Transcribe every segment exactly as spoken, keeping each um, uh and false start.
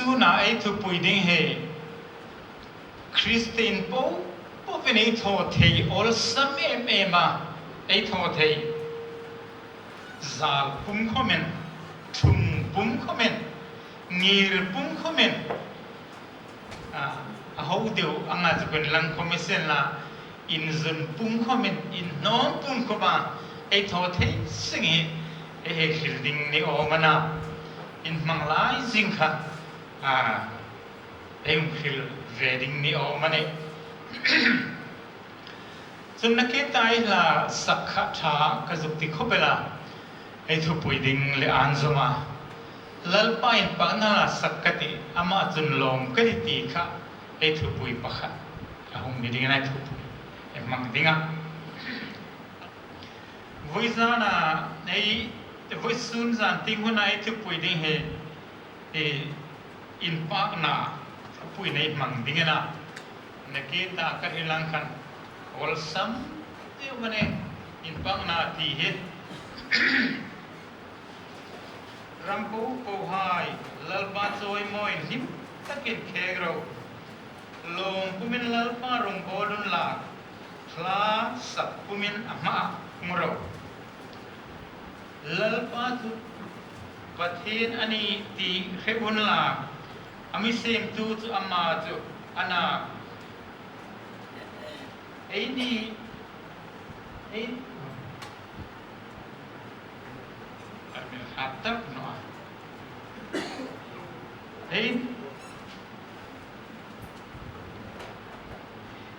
Tuna ei thupui ding hi Kristien po po pen ei thaw thei, awlsam em em a, ei thaw thei. Zal pum khomin, thung pum khomin, ngir pum khomin, a, a ho deu anga chu kan lang khomi sien la, inzun pum khomin, inhnawm pum khoma ei thaw thei seng hi, ei hei hril ding ni awm a na. Inhmang lai zing kha, a, ei hung hril ve ding ni awm a nih. Chun nakie ta ei hla sak kha ṭha ka zuk ti khawp el a, ei thupui ding le an zawm a. Lalpa inpakna hla sak ka tih, ama chun lawm ka ti ti kha ei thupui pakhat a hung ni ding a na, ei thupui ei hmang ding a. Vawi zana, ei, vawisun zan tieng huna ei thupui ding hi, hi inpakna thupuina ei hmang ding a na. Nakie ta ka hril ang khan awlsam deu a nih inpakna ti hi. Ram po po hai, Lalpa chawimawiin hlim takin khek ro. Lawm pumin Lalpa rawngbawl unla, hla sak pumin a hmaah hung ro. Lalpa chu Pathien a nih ti hre unla, a mi siemtu chu ama chu a na. Eini, ei, a mi hat tak naw a. Ei,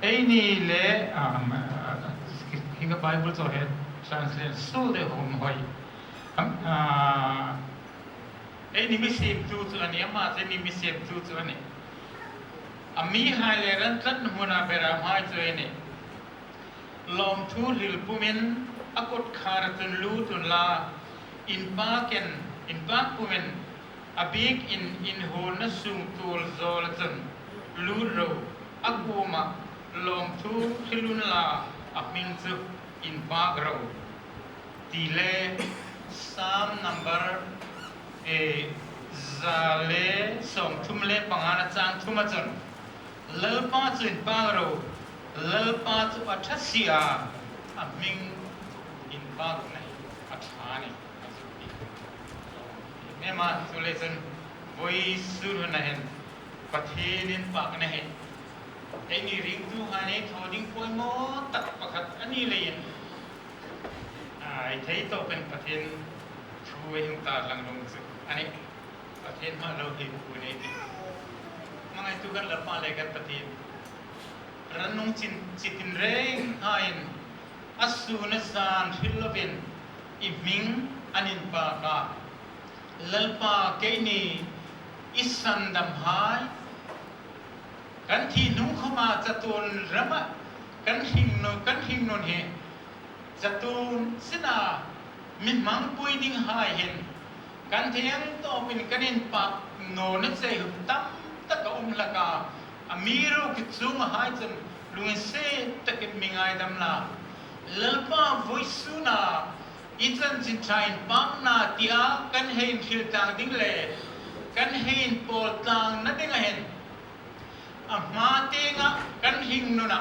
eini le, um, uh, hi ka Bible chu he translate suol deu hung hoi. Um, uh, eini mi siemtu chu a nih, ama chu eini mi siemtu chu a nih. A mihai le ran tlatna hmuna beramhai chu ei nih. Lawmthu hril pumin a kawtkhara chun lut unla, inpakin, inpak pumin a biekin inhuonna sung tuol zawla chun lut ro, a kuoma lawmthu hril unla, a hming chu inpak ro. Ti le Sam number, eh, za le sawmthum le pangana chang thuma chun, Lalpa chu inpak ro, Lalpa chu a ṭha si a, a hming inpakna hi a ṭha a nih, a zuk ti. Em a, chuleiin vawisun huna hin Pathien inpakna hi eini ringtuhai nei thaw ding poimaw tak pakhat a ni leiin, a, ei thei tawpin Pathien thu ei hung tarlang nuom chu a nih. Pathien hma lo hei pu nei ti. Hmangaihtu kan Lalpa le kan Pathien, ran nung chin, chitin reng haiin a sun a zan hril lovin i hming an inpak a. Lalpa, keini i sandamhai, kan thi hnung khoma chatuon rama kan hringnun, kan hringnun hi chatuon sina mi hmangpui dinghai hin kan thei ang tawpin kan inpak nawna chei hun tam tak a um hlak a. Amiruokchu chungahai chun lunginsiet takin mi ngaidam la. Lalpa, vawisuna i chanchin ṭha inpakna tia kan hei inhril tlang ding le kan hei inpawl tlangna dinga hin a hma tienga kan hringnuna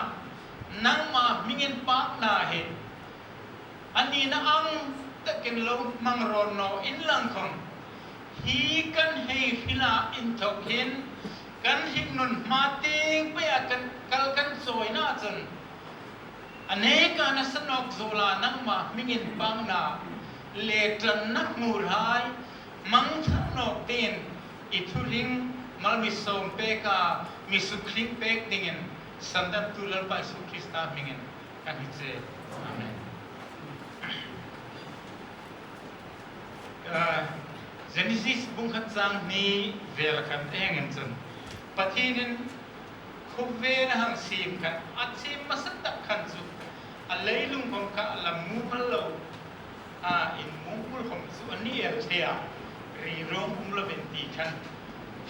nangma hming inpakna hi a nina ang takin lo hmang rawn naw inla khawm, hi kan hei hrila inthawk hin kan hringnun hma tieng peia kan kal kan chawina chun a neka nasa nawk zuola nangma hming inpakna le ṭanna hmurhai hmang thar nawk dingin i thuhring mal mi sawm pek a, mi sukhring pek dingin Sandamtu Lalpa Isu Krista hmingin kan hni che. Amen. Ah, Genesis bung khat chang hni vel khan ei hang en chun, Pathienin khawvela hang siem khan, a siem hmasa tak khan chu a leilung khom kha a la mumal lo, a inmumal khom chu a ni el thei a, ringrawng um lovin ti khan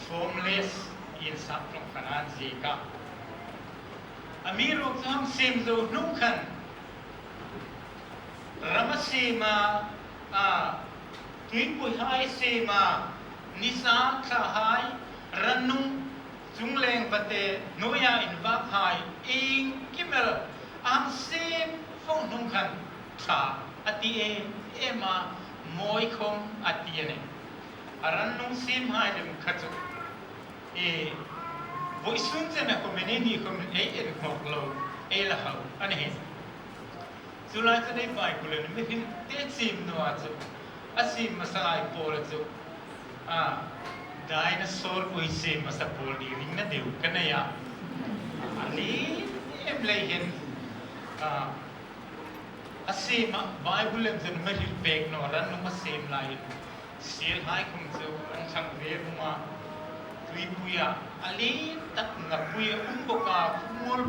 formless in sap tlawng khan an ziek a. Amiruokchu hang siem zo hnung khan ram a siem a, a, tuipuihai siem a, nisa thlahai, Rannung chungleng vate hnuoia invak hai iengkim el a hang siem vong hnung khan ṭha a ti em em a, mawi khawm a ti a nih. A rannung siem hai lem kha chu, e, vawisun chen a khawm ei ni khawm ei en nghawk lo, ei la hau a ni hi. Chu lai chu ei Bible-in mihringte chim naw a chu, a siem hmasa lai pawl chu, a, dinosaur kuoi siem hmasa pawl ni ring na deu ka nei a. A ni em lei hin, a, a siem a Bible-in chun mi hril pek naw rannung a siem lai hin. Sielhai khawm chu an chang ve vong a, tuipuia a lien tak ngapui a um bawk a, khumual,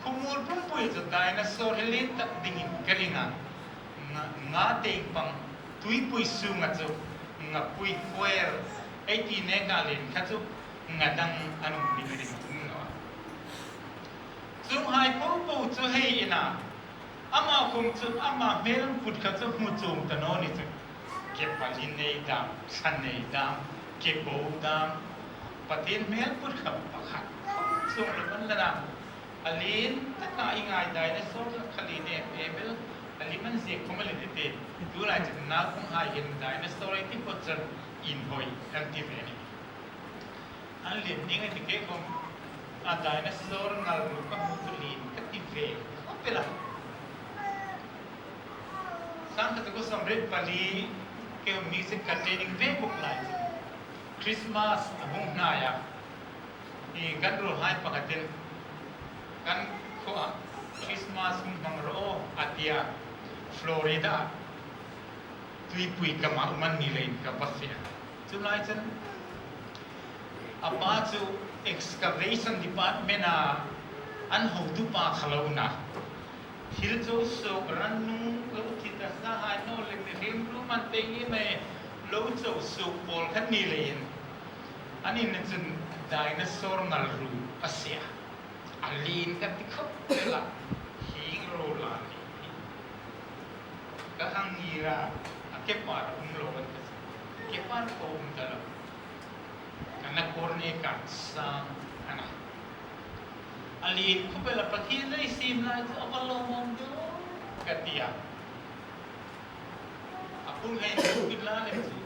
khumual pumpui chu dinosaur hi lien tak dingin ka ring a, nga, nga teng pang tuipui sunga chu ngapui whale ei ti neka lien kha chu nga dang an um ding a ring um naw a. Chuonghai popo chu hei ina, ama khawm chu ama hmel put kha chu hmu chuong ta naw ni chu. Ke pali nei dam, thla nei dam, ke bo dam. Pathien hmel put kha pakhat khawm chuong lo an la dam. A lien taka i ngai dinosaur kha lien em em el, a lim an ziek khawm a lien ti. Tulai chu naupanghai hin dinosaur ei ti phawt chun inhawi an ti ve a nih. An lien ding a ti kei khawm, a dinosaur ngal ru ka hmu chu lien ka ti ve khawp el a. Sangkhat zakuo sawmriet pali kei music ka training ve bawk lai chu. Christmas a hung hnai a, i kan ruolhai pakhatin kan khuoa Christmas hung hmang rawh a tia, Florida tuipui kama um an ni leiin ka va fe a. Chu lai chun a pa chu excavation department-a an hotupa kha lo na. Thil chu suok rannung lo thi ta sa hai naw le mihriem ru man te ngi mai lo chu suok pawl kha ni leiin. An inna chun dinosaur ngal ru a sie a. A lien ka ti khawp el a, hieng ro la ni. Ka hang ngir a, a ke par um lo an ka. Ke par ko um ta lo. Ka na kawr ne ka sang a na. A lien khawp el a, Pathien ei siem lai chu a va lawmawm deu ka ti a. A pung hei chu ki la le chu,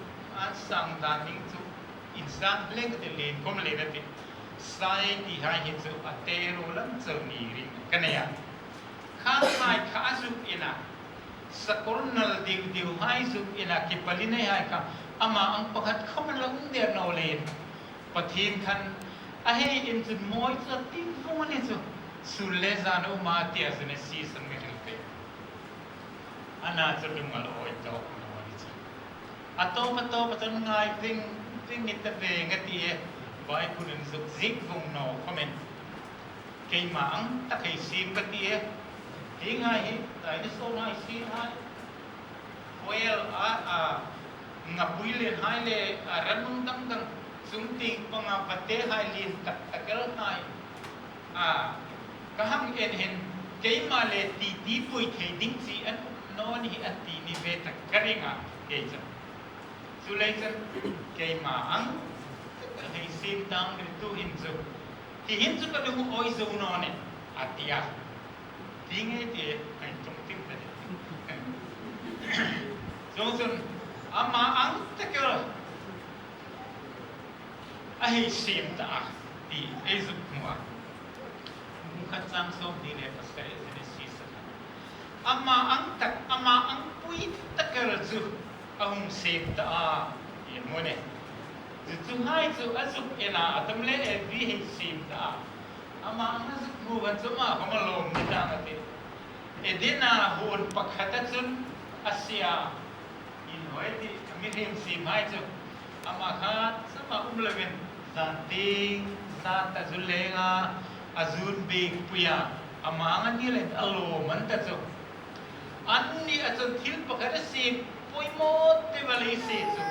an sang dan ding chu, insang leng te lien khawm lien a ti. Sai ti hai hi chu a te ro lam chau ni ring ka nei a. Khanghai kha a zuk ina, sakawr nal deu deu hai zuk ina, ke pali nei hai kha ama ang pakhat khawm an la um der naw leiin. Pathien khan a hei en chun mawi chu a ti vong a ni chu, sul le zan a um a tia chu Genesis-in mi hril pek. Ana chu lungngai awi tawk naw a ni chu. A tawp a tawp a chun ngai veng veng ni ta veng a ti e, Bible-in zuk ziek vong naw comment. Keima ang tak hei siem ka ti e. Hi ngai hi, dinosaur ngai siem hai. Whale a, a, ngapui lien hai le, a, rannung dang dang, chung tieng panga vate hai lien tak tak el hai. A, ka hang en hin, keima le ti ti pui thei ding chi an um naw ni a ti ni ve tak ka ring a, kei chu. Chu lei chun, keima ang, hei siem dang ri tu hin chu. Hi hin chu ka lungawi zo naw ni, a ti a. Ti nge ti, a inṭawng tir ta ni. Chuong chun, ama ang tak el a hei siem ta a, ti ei zuk hmu a. Bung khat chang sawmhni le pasari Genesis-a khan. Ama ang tak, ama ang pui tak el chu a hung siem ta a, ti a hmu a nih. Chu chu hai chu a zuk en a, Adam le Evi hei siem ta a. Ama ang a zuk hmu khan chu ama khawm a lawm ni tang a tih. Eden-a huon pakhata chun a sie a. Inhawi ti, a mihriem siem hai chu. Ama kha sama um lovin, zan tieng, zan ta zu lenga, a zun bik puia, ama ang a ni leiin a lawm an ta chu. Anni a chun thil pakhat a siem poimaw te va lei sie chu.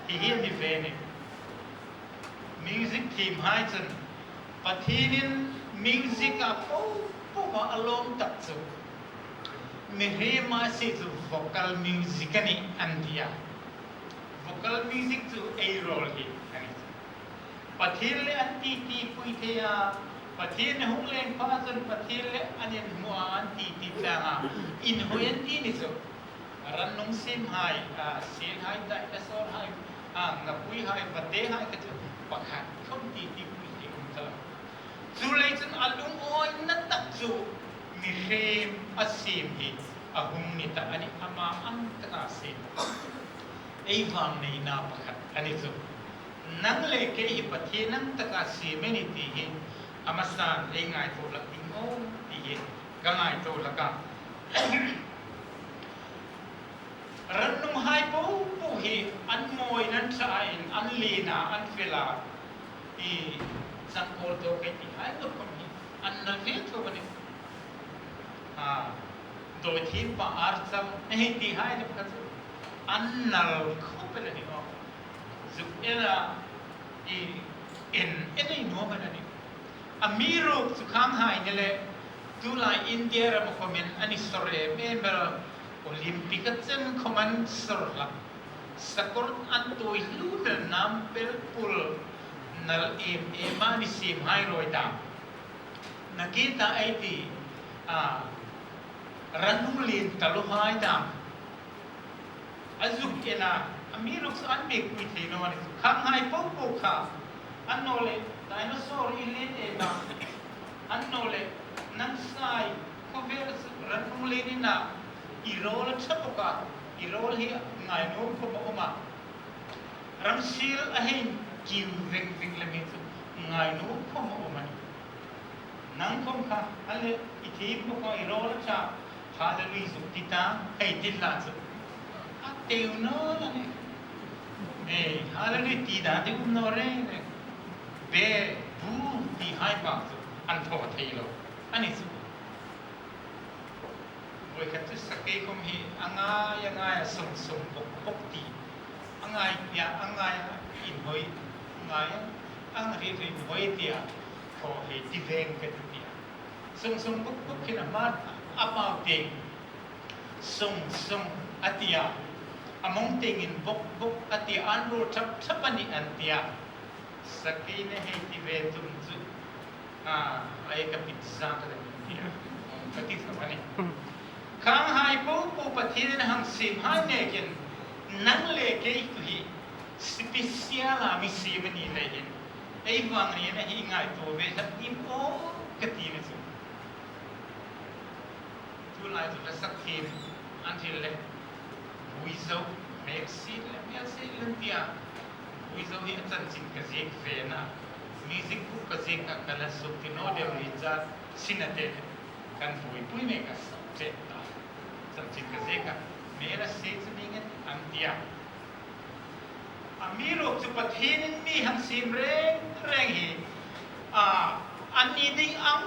Hi hi a ni ve ni. Music thiem hai chun Pathienin music-a po po a lawm tak chu. Mihriem a sie chu vocal music a nih an ti a. Vocal music chu ei rawl hi a ni chu. Pathien le an titipui thei a, Pathien a hung leng pha chun Pathien le an inhmu a, an titipui a, inhawi an ti ni chu. Rannung siemhai, a, sielhai, dinosaurhai, a, ngapuihai, vatehai kha chu pakhat khom titipui thei um ta lo. Chuleiin chun a lungawina tak chu mihriem a siem hi a hung ni ta a nih, ama ang taka siem. Ei vangneina pakhat a ni chu. Nang le kei hi Pathien ang taka siem ei ni ti hi a hmasan ei ngaituo hlak ding aw ti hi ka ngaituo hlak a. Rannunghai popo hi an mawiin, an ṭhain, an lien a, an fel a, i changkawl tawk ei tihai khom hi an nal ve tho a nih. A, dawithingpa archal ei tihai le kha chu an nal khop el a nih aw. Zuk en a, i en, en ei nuom el a nih. Amiruokchu khanghai ni le, tulai India rama khomin an sawr em em el, Olympic-a chen khom an sawr hlak. Sakawr an tuoi hlu mel nam pel pul nal em em a ni siemhai rawi ta. Nakie ta ei ti, a, rannung lien taluohai ta. A zuk en a, amiruokchu an biekpui thei naw a nih. Khanghai popo kha, annawleh dinosaur i lien em a, annawleh nang sai khawvel chu rannung lien a na, i rawl a ṭha bawk a, i rawl hi ngainuom khom a um a. Ramsiel a hei kiu veng veng lem hi chu ngainuom khom a um a nih. Nang khom kha, a le, i thiem bawk a, i rawl a ṭha, Hallelujah zuk ti ta, hei ti la chu. A teu naw la nih. Ei, Hallelujah ti dan ti um naw reng reng. Be, bu tihai bak chu an thaw thei lo a ni chu. Voi khat chu sakei khom hi a ngai, a ngai a, sung sung bok bok ti. A ngai tia, a ngai a, inhawi, ngai a, a ngai ri ri inhawi tia. Khaw hi ti veng ka ti tia. Sung sung bok bok hin a hma a pau tieng. Sung sung a tia. A mawng tiengin bok bok a tia, an ruo thap thap a nih an tia. Sakei nei hei ti ve tum chu. A, ei ka pit sa ka le tia. Ka ti sa a nih. Khanghai popo Pathienin a hang siemhai nekin nang le kei tu hi special a mi siem a ni leiin ei vangneina hi ngaituo ve hlak ding aw ka ti ni chu. Tulai chu hla sak thiem an hril le, Buizo, Hmelsiet le, Hmelsiet le an tia. Buizo hi a chanchin ka ziek ve a na. Music book ka ziek a, ka la suk ti naw deu ri cha sin a te. Kan buoipui mek a sak che ta. Chanchin ka ziek a, Hmelsiet chu mi ngen an tia. Amiruokchu Pathienin mi hang siem reng reng hi, a, a ni ding ang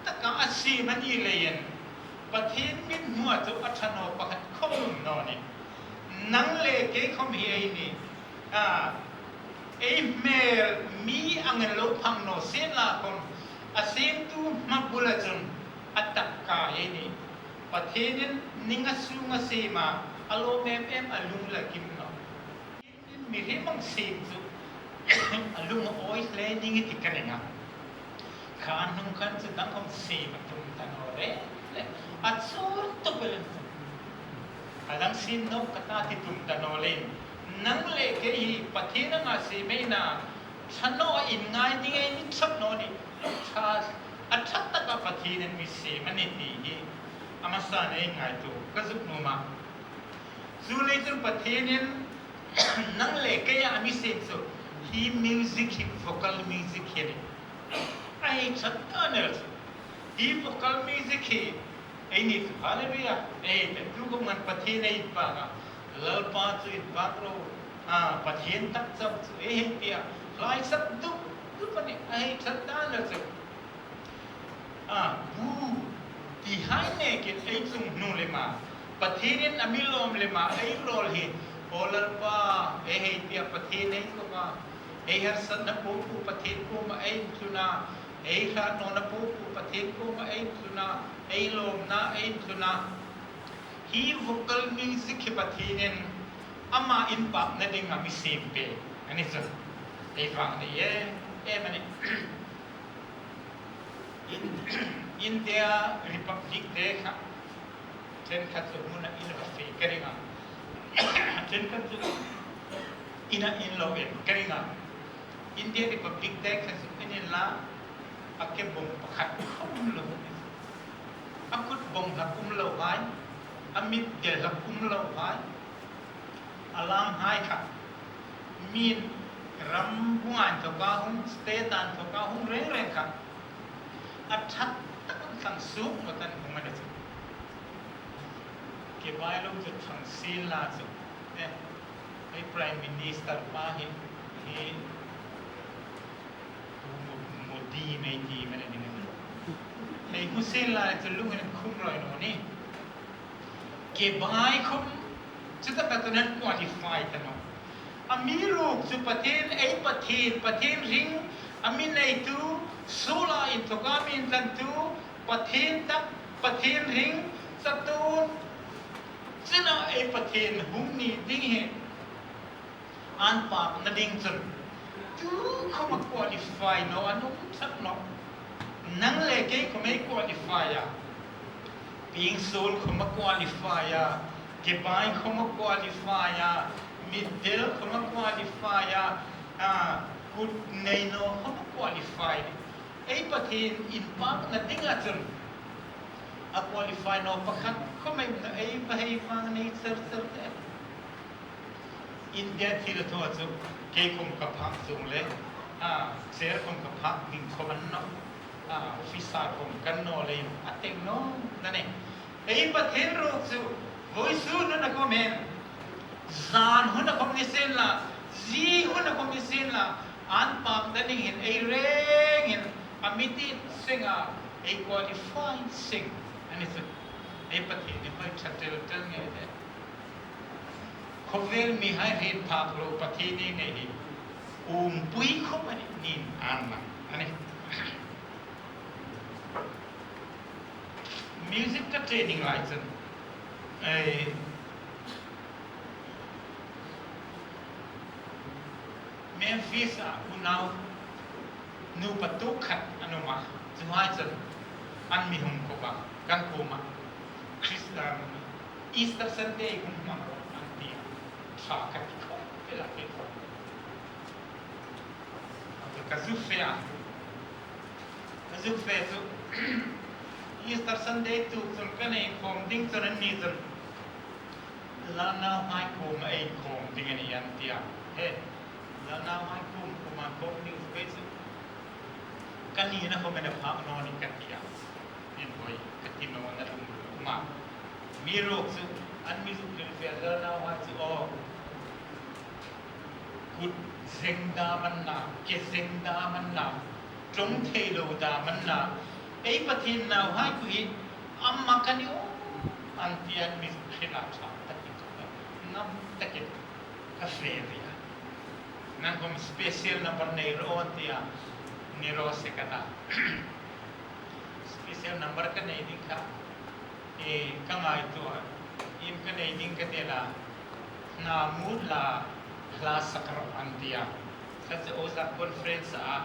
taka a siem a ni leiin, Pathien mithmua chu a ṭha naw pakhat khom um naw nih. Nang le kei khom hi ei ni, a, ei hmel mi angin lo phang naw sien la khom, a siemtu hma bula chun a tak kai ei ni. Pathienin ning a sung a siem a, a lawm em em a lung la kim naw. Mihriem hang siem chu a lung a awi hle ding i ti ka ring a. Kha a hnung khan chu dang khom siem a tum ta naw le, le a chur tu bel. A dang siem nawk ka ta ti tum ta naw le. Nang le kei hi Pathien anga siem ei na, ṭha naw a inngai ding ei ni ṭhap naw nih. Ṭha, a ṭha taka Pathienin mi siem a ni ti hi a hmasan ei ngaituo ka zuk nuom a. Chuleiin chun Pathienin nang le kei a mi siem chu hi music hi vocal music hi a nih. A hei ṭha ta naw chu. Hi vocal music hi ei ni chu hallelujah. Ei, tu khom ngan Pathien ei inpak a. Lalpa chu inpak ro. A, Pathien tak chau chu ei hei tia. Hlai sak dup dup a nih. A hei ṭha ta naw chu. A, bu tihai nekin ei chung hnu lema, Pathienin a mi lawm lema ei rawl hi, aw Lalpa, ei hei tia Pathien ei ko a, ei harsatna popo Pathien kuoma ei intlun a, ei hrat nawna popo Pathien kuoma ei intlun a, ei lawmna ei intlun a. Hi vocal music hi Pathienin ama inpakna dinga mi siem pek a ni chu. Ei vang ni e. Em a nih. In-, India Republic Day kha ṭhenkhat chu hmuna in va fe ka ring a. Ṭhenkhat chu ina in lo en ka ring a. India Republic Day kha chu en inla, a ke bawng pakhat khom lo. A kut bawng hlak um lo hai, a mit del hlak um lo hai, a lam hai kha, min ram bunga inthoka hung, state-a inthoka hung reng reng kha, a ṭhat tak an thlang suk mo tan hung a ni chu. Ke bai lo chu thlang sin la chu. Eh, ei Prime Minister pa hi, hi Mo-, Modi mei ti man a ni ngei. Hei hmu sin lai chu lung in khum roi naw ni. Ke bai khum chu ta ka tunan qualify ta naw. Amiruokchu Pathien, ei Pathien, Pathien ring, a mi neitu, suola inthoka mi intlantu, Pathien tak, Pathien ring, chatuon, china ei Pathien hung ni ding hi. An pakna ding chun tu khoma qualify naw an um tlat nawh. Nang le kei khom ei qualify a. Pieng suol khoma qualify a. Ke bai khoma qualify a. Mit del khoma qualify a. A, kut nei naw khoma qualify. Ei Pathien inpakna dinga chun a qualify naw pakhat khom ei, ei, ei hmang nei char char te. India thil thaw chu kei khom ka phak chuong le, a, chair khom ka phak ding khom a ni naw, a, officer khom ka ni naw leiin a teng naw a nih. Ei Pathien ruok chu vawisun huna khom hin, zan huna khom ni sien la, zing huna khom ni sien la, an pakna ding hin ei rengin a mi dit seng a, ei qualify seng a ni chu. Ei Pathien hi hoi ṭha tel tel ngei de. Khawvel mihai hriet phak lo Pathien ei nei hi umpui khom a nih, niin an lang a nih. Music ka training lai chun, ei, Memphis-a unau nupa tu khat an um a, chuhai chun an mi hung ko a, kan kuoma Christian Easter Sunday hung hmang rawh an ti a, ṭha ka ti khawp el a, ti khawp. Ka zuk fe a, ka zuk fe chu Easter Sunday tu chun ka nei khawm ding chun an ni chun Lalnauhai kuoma ei khawm ding a nih an ti a. He, Lalnauhai kuom, kuoma khawm ding chu ka nina khawm a phak naw ni ka ti a. Inhawi ka ti nawna lung lum a. Amiruokchu an mi zuk hril ve Lalnauhai chu aw, kut zeng dam an na, ke zeng dam an na, ṭawng thei lo dam an na, ei Pathien nauhai kuo hi a mak a ni aw an ti a, an mi zuk hril a, ṭha takin chu ka ngam takin ka fe ve a. Nang khom special number nei rawh an ti a, ni raw se ka ta. Special number ka nei ding kha, e, ka ngaituo a, iem ka nei ding ka ti a, Hna Mut la hla sak rawh an ti a. Kha chu Ozark Conference-a, a,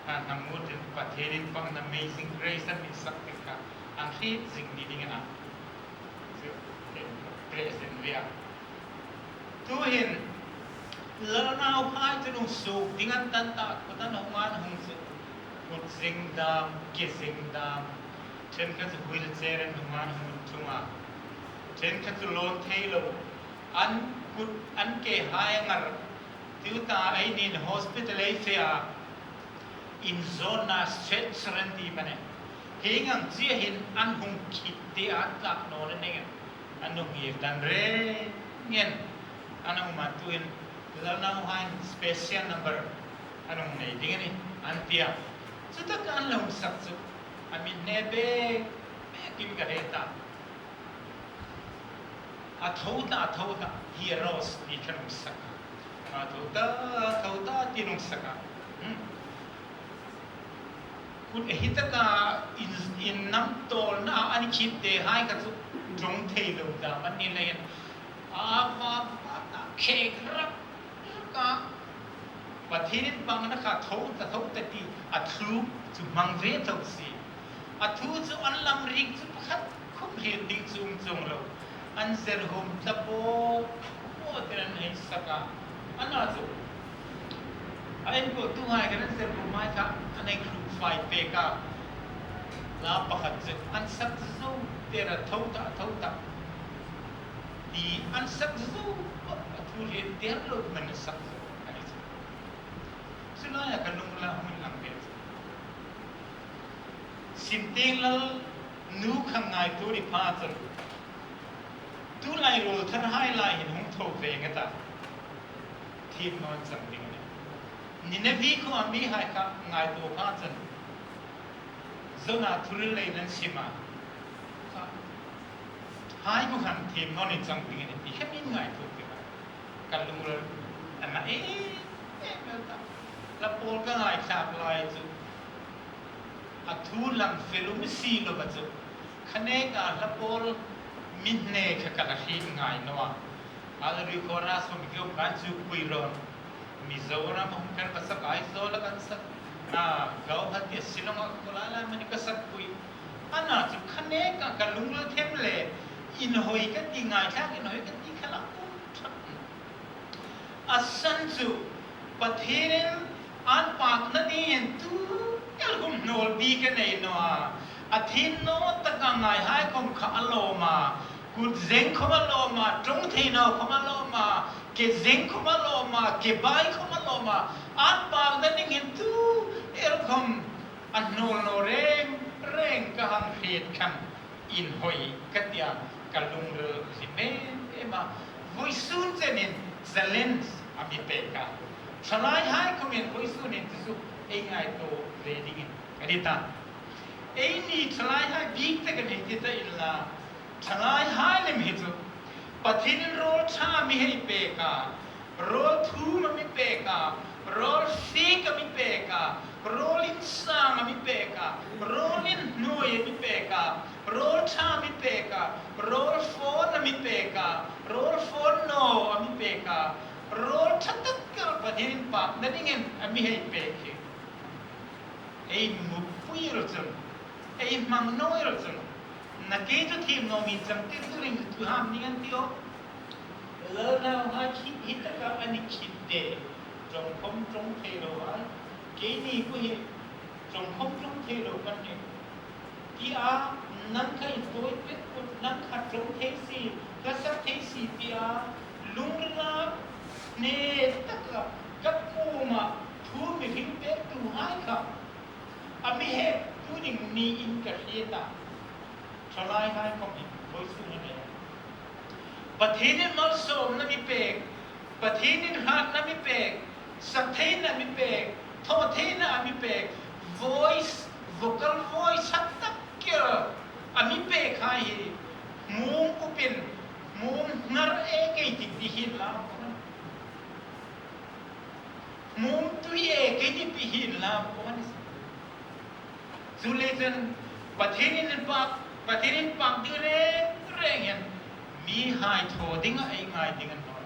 Hna Mut-in Pathien inpakna Amazing Grace an mi sak ding kha an hriet zing ni ding a na. Chu, e, present ve a. Tuhin, Lalnauhai chu hung suok ding an tan ta, kut an hung an hung chu. Kut zeng dam, ke zeng dam. Ṭhenkhat chu wheelchair-in hung an hung ṭhung a. Ṭhenkhat chu lawn thei lo. An kut, an kehai a ngar. Tuta eini'n hospital ei fe a. Inzawrna stretcher an ti mani. Hieng ang chie hin an hung khit ti an tlak naw le ning. An hung ngir dan rengin an hung um a, tuhin Lalnauhai'n special number an hung nei ding a nih an ti a. Chu taka an lo hung sak chu a mi hne bek bekin ka hre ta. A tho ta, a tho ta, Heroes ti khan hung sak a. A tho ta, a tho ta ti hung sak a. Hmm. Kut hi taka in, in nam tawlna an khit tehai kha chu ṭawng thei lo dam an ni leiin a va va ta khek rak rak a. Pathien inpakna kha tho ta, tho ta ti a thu chu hmang ve tho si. A thu chu an lam rik chu pakhat khum hriet ding chuong chuong lo. An zer hum tla po po tir an hei sak a. Ana chu a inpawltuhai khan an zer hum hai kha an hei khum fai pek a. La pakhat chu an sak zo tir a, tho ta, tho ta. Ti an sak zo, a thu hriet tir lo man an sak zo. A ni chu. Chu laia ka lungrila hung inlang ve chu. Simtienglal nu kha ngaituo ni pha chun, tulai ruol tharhai lai hin hung tho ve nge ta. Thiem naw chang ding a nih. Ninevi khuoa mihai kha ngaituo pha chun, Jona thuhril leiin an sim a. Hai khuo khan thiem naw ni chang ding a nih ti kha min ngaituo ti kha. Ka lungril a na em em el ta. Hla pawl ka ngaithlak lai chu, a thu lam fel um si lo a chu, kha neka hla pawl mi hne kha ka la hriet ngai naw a. Alri khora sum kiom kan chu pui ron. Mizoram hung kan ka sak, Aizawl a kan sak. A, Guwahati, Shillong a ko la la mani ka sak pui. Ana chu kha neka ka lungril them le, inhawi ka ti, ngaithlak inhawi ka ti kha la um ṭhak. A san chu, Pathienin an pakna dingin tu el hum hnawl bik a nei naw a. A thiem naw taka ngaihai khom kha a lawm a. Kut zeng khom a lawm a, ṭawng thei naw khom a lawm a, ke zeng khom a lawm a, ke bai khom a lawm a. An pakna dingin tu el khom a hnawl naw reng reng ka hang hriet khan inhawi ka tia ka lungril hlim em em a. Vawisun chenin challenge a mi pek a. Thalaihai khomin vawisunin chu ei ngaituo ve dingin ka ti ta. Eini thalaihai bik tak kan hei ti ta inla, thalaihai lem hi chu Pathienin rawl ṭha a mi hei pek a, rawl thum a mi pek a, rawl fik a mi pek a, rawl insang a mi pek a, rawl inhnuoi a mi pek a, rawl ṭha a mi pek a, rawl fawn a mi pek a, rawl fawn naw a mi pek a, rawl ṭha tak kar Pathienin pakna dingin a mi hei pek hi. Ei mukpuier chun, ei hmang nawir chun, na kei chu thiem naw mi chang tir turin tu ham ni an ti aw. Lal nauhai hi, hi taka an ni khit de, ṭawng khom ṭawng thei lo a, keini khu hi ṭawng khom ṭawng thei lo kan ni. Tia, nang kha intawi pek kut, nang kha ṭawng thei si, ka sak thei si tia, lungrila hne taka ka kuoma thu mi hril pektuhai kha a mi heptu ding niin ka hriet a. Thalaihai khom hi vawisun a nei. Pathienin malsawmna mi pek, Pathienin hratna mi pek, sak theina mi pek, thaw theina a mi pek, voice, vocal voice ṭha tak kar a mi pek hai hi, hmum upin, hmum ngar e kei ti ti hin la. Hmum tui e kei ti ti hin la. Chu le chun Pathienin pak, Pathienin pak ding reng reng hin mihai thaw dinga ei ngai ding a ni naw.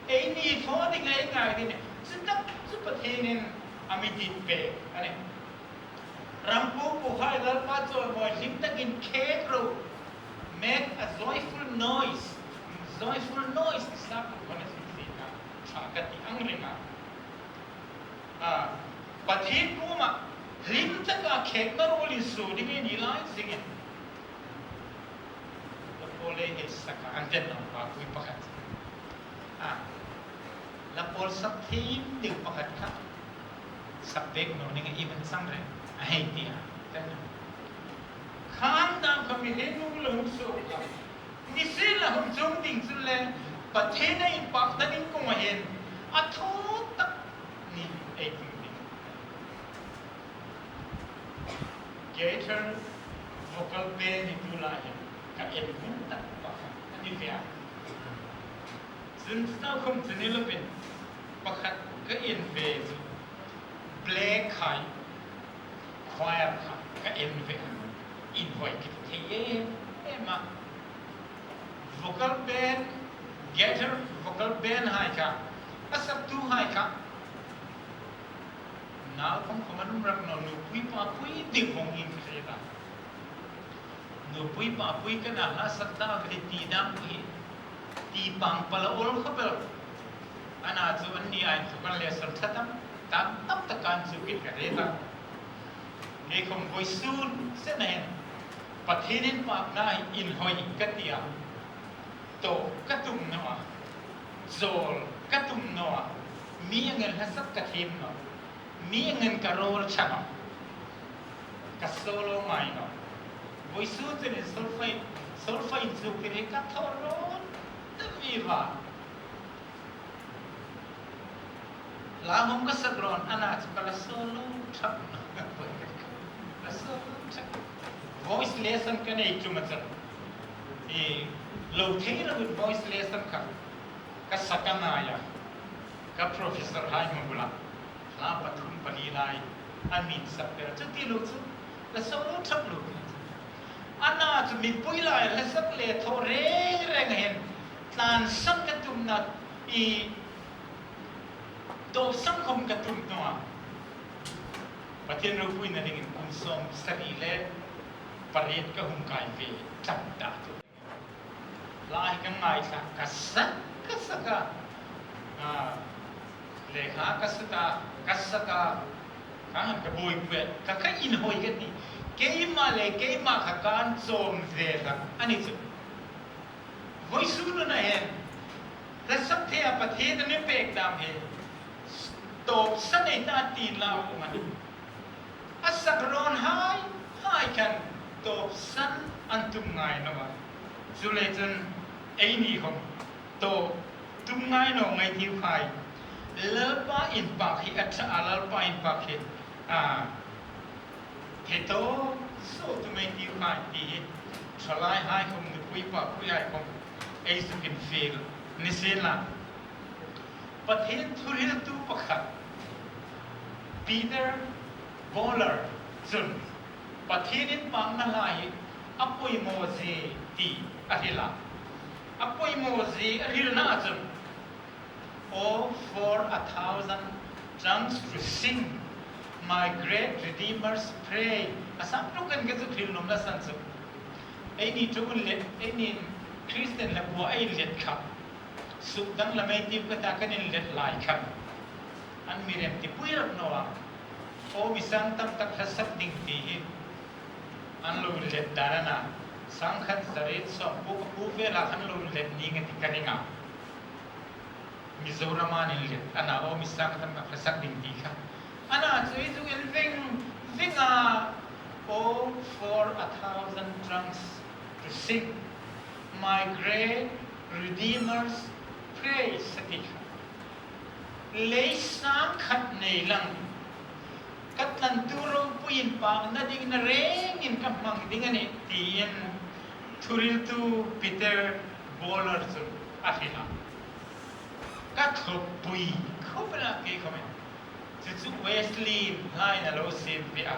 Eini thaw dinga ei ngai ding a ni. Chu tak chu Pathienin a mi dit pek a nih. Ram pupuhai Lalpa chawimawi hlim takin khek ro. Make a joyful noise. Joyful noise ti sa ku kan si si ka. Sa ka ti ang ring a. A, Pathien kuoma hlim taka khekna ruol insuo ding ei ni lai zingin. Hla pawl ei hei sak a, an tet naw pa pui pakhat. A, hla pawl sak thiem ding pakhat kha sak pek naw ning a, i man sang reng a hei ti a. Khang dam kha mi hei nu lo hung suok a. Nisienla hung chuong ding chun le, Pathien a inpakna ding kuoma hin a thaw tak ni ei tum ding. Gaither vocal band hi tulai hin ka en hun tak pakhat a ni ve a. Chun chu ta khom chu ni lovin pakhat ka en ve chu Black Choir kha ka en ve a, inhawi ka ti thei em em a. Vocal band, Gaither vocal band hai kha, a saktuhai kha, Nau khom khom an um rak naw, nupui papui ding hmang in ka hriet a. Nupui papui ka na hla sak ta ve ti dam hi. Ti pang pala ol khop el. Ana chu an ni ai chu kan le sal tha tam, tam tam ta kan chu kin ka hriet a. Ngei khom vawisun se na hin. Pathien inpakna hi inhawi ka ti a. Tawp ka tum naw a. Zawl ka tum naw a. Mi angin hla sak ka thiem naw. Mi angin ka rawl ṭha naw. Ka solo ngai naw. Vawisun chun in solfa, solfa in chu kiri ka thaw rawn ta viva. Hla hmang ka sak rawn, ana chu ka la solo ṭhak. Ka solo ṭhak. Voice lesson ka nei tum a chun. I lo thei lo voice lesson kha. Ka sak a ngai a. Ka professor hai hmang bula. Hla pathum pali lai. An min sak per. Chu ti lo chu. La solo ṭhak lo. Ana chu mipui lai la sak le thaw reng reng hin. Tlan san ka tumna i Tawp san khom ka tum naw a. Pathien ropuina dingin kum sawm sari le pariet ka hung kai ve tlat ta chu. Hla hi ka ngaithla ka sak, ka sak a. A, lekha ka sak a, ka sak a. Ka han ka buoipui, ka ka inhawi ka ti. Keima le keima kha kan chawm ve ta. A ni chu. Vawisun hun a hin, hla sak thei a Pathien a mi pek dam hi, tawp san ei ta ti la um a nih. A sak rawn hai, hai khan tawp san an tum ngai naw a. Chu le chun eini khom tawp tum ngai naw ngai tiu khai. Lalpa inpak hi a ṭha a, Lalpa inpak hi, a, He to, so tu mai ti khai ti hi. Thalai hai khom, nupui papui hai khom. Ei sukin fiel. Ni sien la. Pathien thuhriltu pakhat. Peter Bowler chun. Pathien inpakna hla hi. A poimaw zie ti a hril a. A poimaw zie a hrilna chun. Oh, for a thousand tongues to sing, my great Redeemer's praise. A sam ṭawk kan ka chu thil nuom la san chu. Eini ṭawng let, eini Christian la bua ei let kha. Suk dang la mei tiem ka ta kan inlet lai khan. An mi rem tipui rak naw a. Aw mi sang tam tak hla sak ding ti hi. An lo inlet dan a na. Sang khat za riet sawm kuo ka kuo vel a khan lo inlet ning a ti ka ring a. Mizoram an inlet, ana aw mi sang tam tak hla sak ding ti kha. Ana chu i chu el veng veng a, oh, for a thousand tongues to sing, my great Redeemer's praise, a ti kha. Lei sang khat nei lang, ka tlantu ropui inpakna dingin a rengin ka hmang ding a nih, tiin thuhriltu Peter Bowler chun a hril a. Ka thlawppui khawp el a kei khawmin. Chu chu Wesley hla in a lo siem ve a.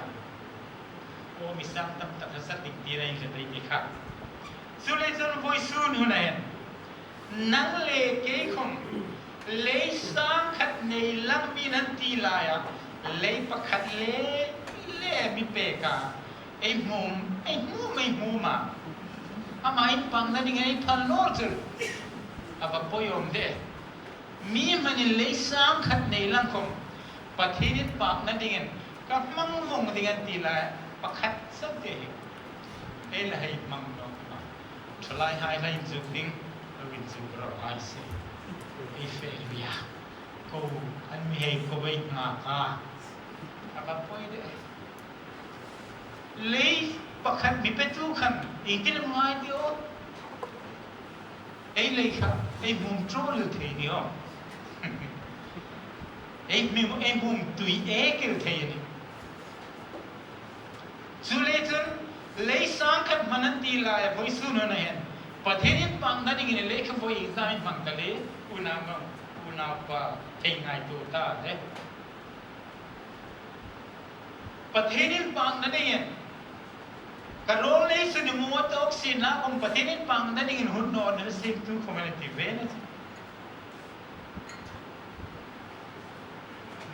Aw mi sang tam tak hla sak ding tiin a inlet ei ti kha. Chu le chun vawisun hun a hin. Nang le kei khom lei sang khat nei lang min an ti lai a. Lei pakhat le le mi pek a. Ei hmum, ei hmum, ei hmum a. Ama inpakna ding ei phal naw chu. A va poi awm de. Mi hmanin lei sang khat nei lang khom. Pathien inpakna dingin ka hmang vong ding an ti lai pakhat chauh te hi. Ei la hei hmang naw ma. Thalai hai la inzuk ding, lo inzuk ro hai se. Ei fe ria. Ko, an mi hei ko ei ngak a. A va poi de. Lei pakhat mi petu khan, ieng tin am ngai ti aw. Ei lei kha, ei hmum ṭawl thei ni aw. Ei hmum, ei hmum tui ek el thei a nih. Chu le chun, lei sang khat hmang an ti lai, vawisun hun a hin. Pathien inpakna dingin lei kha voi zai hmang ta le, unau ma, unaupa, thei ngaituo ta le. Pathien inpakna dingin. Ka rawl nei sun i mu a tawk sin la khom Pathien inpakna dingin hun naw ni siemtu khom a ni ti ve na chu.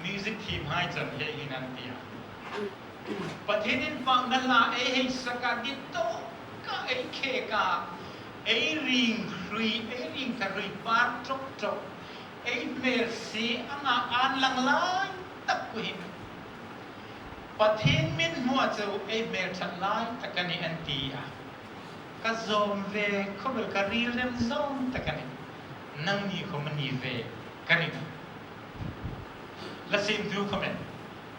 Mi Music thiem hai chun hieng hin an ti a. Pathien inpakna hla ei hei sak a, ditto ka ei khek a, ei ring hrui, ei ring ka hrui par ṭawk ṭawk, ei hmel si anga an lang lai tak ku hin Pathien min hmu a chu ei hmel ṭhat lai tak a nih an ti a. Ka zawm ve khawvel, ka ril rem zawm tak a nih. Nangni khawm a ni ve ka ring. Hla siemtu khawmin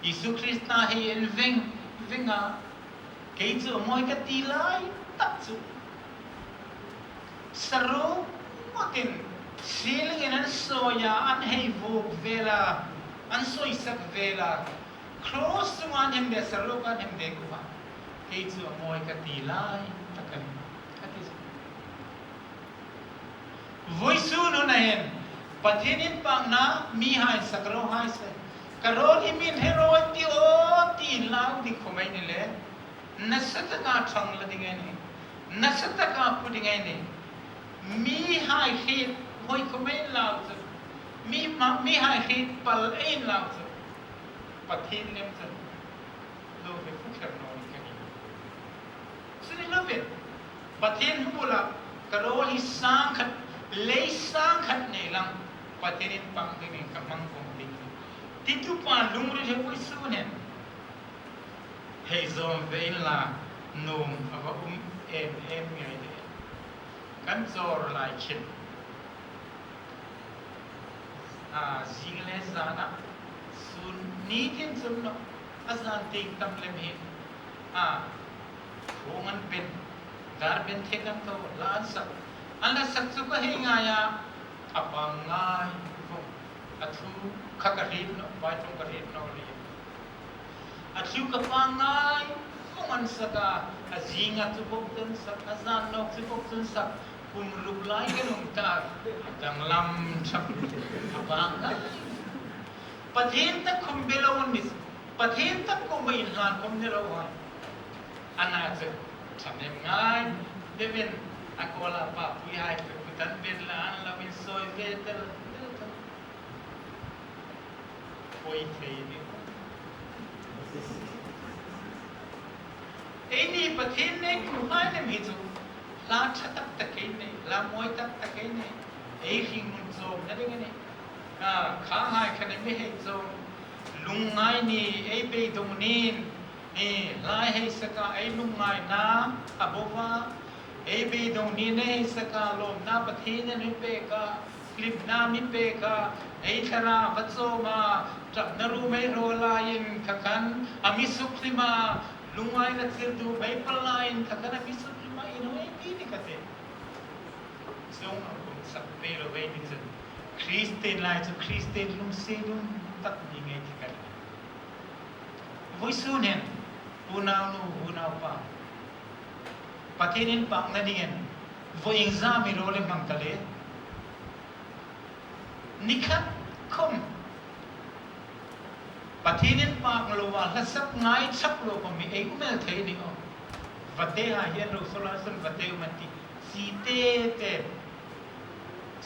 Isu Krista hei en veng veng a, kei chu a mawi ka ti lai tak chu. Saru matin ceiling-in an sawi a, an hei vuok vel a, an sawisak vel a, cross chunga an hemde, saru an hemde kuva, kei chu a mawi ka ti lai tak a nih, a ti. Vawisun hun a hin Pathien inpakna mihai sak ro hai se. Ka rawl hi mi'n hre ro ti aw, ti lau dik khawm ei ni le. Nasa taka ṭhang la ding ei nih. Nasa taka pu ding ei nih. Mihai hriet hoi khawm ei lau chu. Mi ma, mihai hriet pal ei lau chu. Pathien lem chu lo hre fu kher naw ni ka ni. Chu ni lovin, Pathien hmu bula ka rawl hi sang khat, lei sang khat nei lang, Pathien inpak dingin ka hmang vong ding. Titu pa lungril hi vawisun hin hei zawm ve inla, nuom a va um em em ngei de. Kan chawr lai khin. A, zing le zana, sun ni tin chun naw, a zan tieng tam lem hi. A, khuong an ben, dar ben thek an thaw, hla an sak. An hla sak chu ka hei ngai a, a pangngai vong. A thu kha ka hriet naw, Bible ka hriet naw le. A thu ka pangngai vong an sak a, a zinga chu bok chun sak, a zan nawk chu bok chun sak, kum ruk lai ka nung ta, a danglam chak, a pangngai. Pathien tak khawm be lo an ni, Pathien tak khawm be inhlan khawm ni lo a. Ana chu, ṭhahnem ngai, deuin, a kawla pa puihai chu, kutan ben la an lo insawi ve tel, tel, tel. Poi thei ni. Eini Pathien nei kuhai lem hi chu, hla ṭha tak tak ei nei, hla mawi tak tak ei nei, ei hringnun chawmna ding a nih. A, khanghai khan ei mi hei chawm, lungngai ni, ei beidong nin, ni, hla hei sak a, ei lungngaina a bo a, ei beidong ni nei sak a, lawmna Pathienin a mi pek a, hlimna a mi pek a, ei thlarau a va chawm a, ṭapna rum ei hraw laiin kha khan a mi sukhlim a, lungngaina chirtu ei pal laiin kha khan a mi sukhlim a, inhawi ei ti ni ka ti. Chuong ang kum sak ve lo ei ni chun, Kristien lai chu Kristien lungsiet um tak ni ngei ti ka ti. Vawisun hin, unaunu, unaupa, Pathien inpakna dingin, vawi iengzam mi rawl le hmang ta le. Ni khat khawm Pathien inpak lo a, hla sak ngai chak lo khawm mi ei um el thei ni aw. Vatehai hian lo sawl a, sun vate um an ti. Chi te te.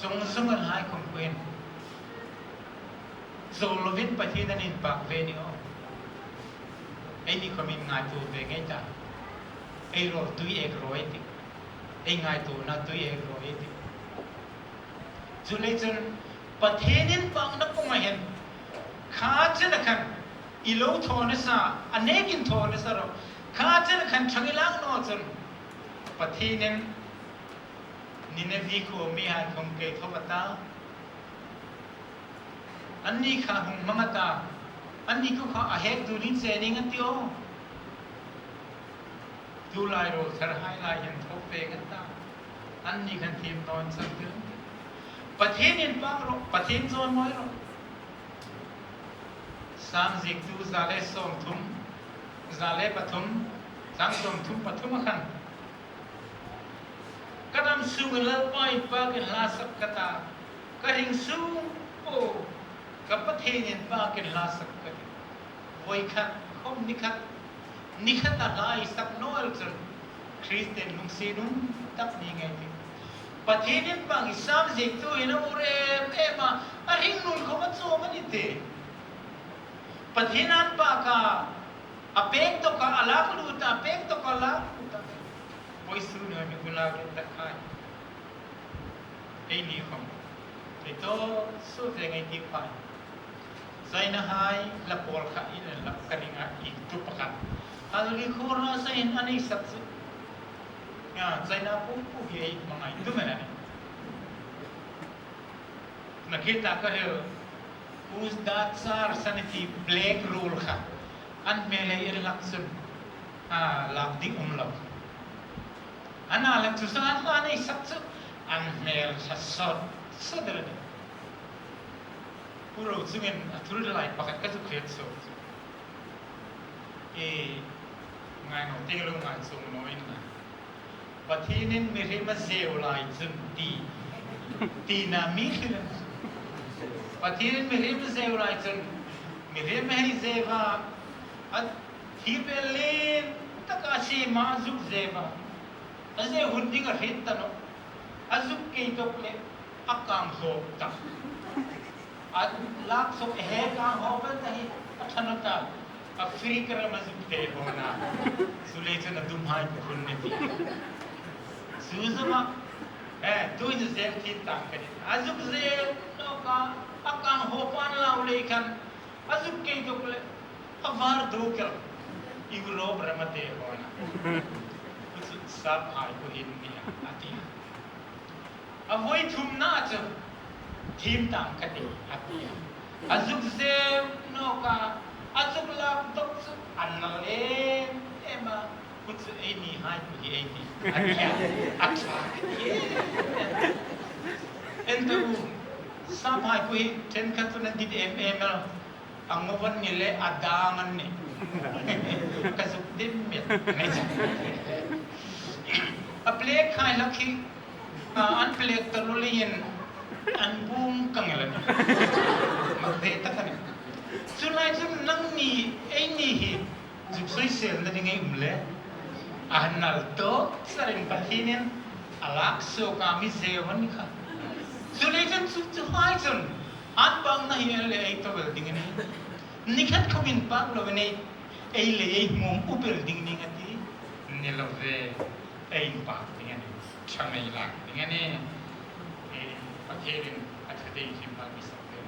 Zawng zawng an hai khawm kuin. Zawl lovin Pathien an inpak ve ni aw. Eini khawmin ngaituo ve ngei ta. Ei rawl tui ek rawi ei tih. Ei ngaituona tui ek rawi ei tih. Chuleiin chun Pathien inpakna pawng a hin kha chena khan i lo thaw nasa, a nekin thaw nasa rawh. Kha chena khan ṭhang i lak naw chun Pathienin Ninevi khuo mihai khawm kei thaw a ta. Anni kha hung hmang a ta. Anni kha a hek dunin che ning a ti aw. Tulai rawl thar hai lai hian thaw pek an ta. Anni khan thim nawn chang tir. Pathien inpak rawh, Pathien chawimawi rawh. Sam ziektu za le sawmthum, za le pathum, chang sawmthum pathum a khan. Ka dam sungin Lalpa inpakin hla sak ka ta, ka ring sung po, ka Pathien inpakin hla sak ka ti. Voi khat, khawm ni khat, ni khat a hla i sak naw el chun, Kristien lungsiet um tak ni ngei ti. Pathien inpak hi Sam ziektu hin a ur em em a, a hringnun khawm a chawm a ni ti. Pathien an pâk a, a pêk tawk a, a lak lut a, a pêk tawk a, a lak lut a. Poi su no mi kuna ke ta khai. Ei ni khom. Ei to su ve ngai ti pai. China hai la pawl kha in la ka ring a i tu pakhat. Al ri khur na sa in an ei sak chu. Ya, China pu pu hi ei hmangai tu men a ni. Na khi ta ka rel. Us da char sa ni ti black rule kha. An hmel ei lak chun. A lak ding um lo. An a lak chu sa an la nei sak chu. An hmel sa sot. Sot de le. Pu Rochungin a thur lai pakhat ka chu khriat so. E, ngai naw teng lo ngai chung naw in la. Pathienin mihriem a zeu lai chun ti. Tina mi khi. Pathienin mihriem a zeu lai chun. Mihriem hei zeu a. A thi pel lien taka si ma zuk zeu a. A zeu hun ding a hriet ta naw. A zuk kei tawk le a kang hawp ta. A lak sawk he kang hawp ta hi a ṭha naw ta. A free kar ma zuk te ho na. Su le chun a dum hai ko hun ne ti. Su zama. Eh, tu in zeu ti ta ka ni. A zuk zeu naw ka a kang hawp an lau le khan. A zuk kei tawk le. A var do kel. Europe ram a te ho na. Ku chu sap hai ko hin ni a ti. A voi thumna chu thim tang ka ti a ti a. A zuk zeu naw ka, a zuk lak dawk chu an nal em em a, ku chu ei ni hai ku hi ei ni a ti a. A ṭha a ti. En tu, sap hai ku hi ṭhenkhat chu nan dit em em el. A ngo van ni le a dang an ni. Ka zuk dim met. A plek khai lak hi, a, an plek ta lo leiin an bung ka ngel a ni. Mak ve tak a ni. Chu lai chun nangni, ei ni hi, zuk soiselna ding ei um le. A nal tawk sarin Pathienin a lak suok a mi zeu a ni kha. Chu lai chun chu, chu hai chun an bangna hi ei le ei tawk el ding a ni. Ni khat khawm inpak lo nei, ei le ei hmum up el ding ning a ti, ni lo ve, ei inpak ding a ni, ṭhang ei lak ding a ni. E, Pathienin a ṭha dei him bak mi sak ve.